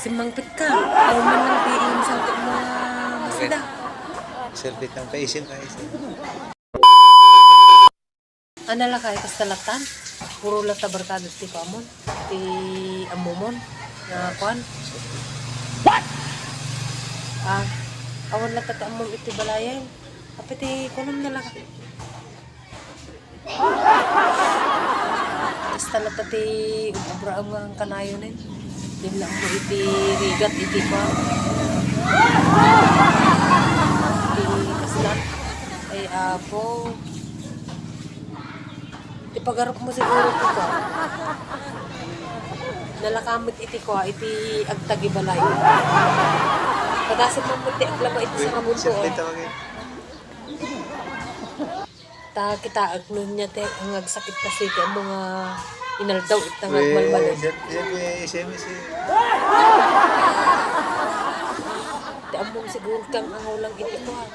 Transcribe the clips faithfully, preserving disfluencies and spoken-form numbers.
Simmangpet ka. Awan man lang ti insang ti mga masida. Selfie lang. Paisim, paisim. Ana lakay, kasta latan. Puro lata barkada ti kuamon. Ti ammomon. Nga kuan. What? Ah, awan lata ti ammom iti balayen. Apay ti kuanam na lakay. Kasta lata ti ub-ubraem nga kanayonen. Din lang mo iti rigat iti pa. Iti kasta. Ay, apo. Ti pagarup mo siguro ti kua. Nalakamet iti kua, iti agtagibalay. Pagasit mo ti aglaba iti sarabunto, eh. Ta kitaek no nia ti ang agsakit kasi ti ammo nga inaldaw ita nga agmalmalem. Siyempre, siyempre, siyempre. Ti ammom siguro kang angulang iti kua.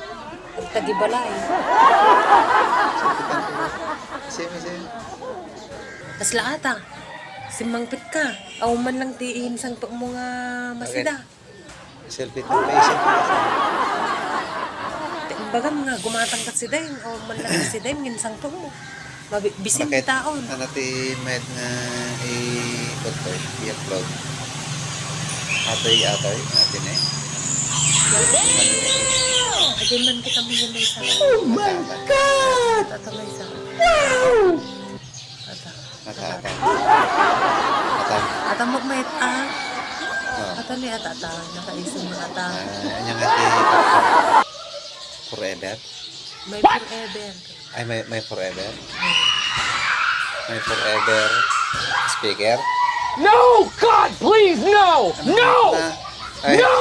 Agtagibalay. Siyempre, siyempre. Kasla ata. Simmangpet ka. Awan man lang ti insangpet mo nga masida. Selfie lang, paisim. Imbagam nga gumatang kat si Dayng, o man lang si Dayng, nginsang to mo. Mabi-, bisin taon. Ano ti mayat nga i-, i-upload? Atoy, atoy, natin eh. Adi man kita mo yun, Maysa. Oh my God! Ito, Maysa. Wow! Ata. Ata, ata. Ata. Ata mo, met, ah. Oh. Ata ni ata, ata. Nakaisip mo, ata. Ah, anya nga ti forever? May forever. Ay, may, may forever? Hmm. May forever speaker? No! God, please, no! Ano? No! Na, ay, no!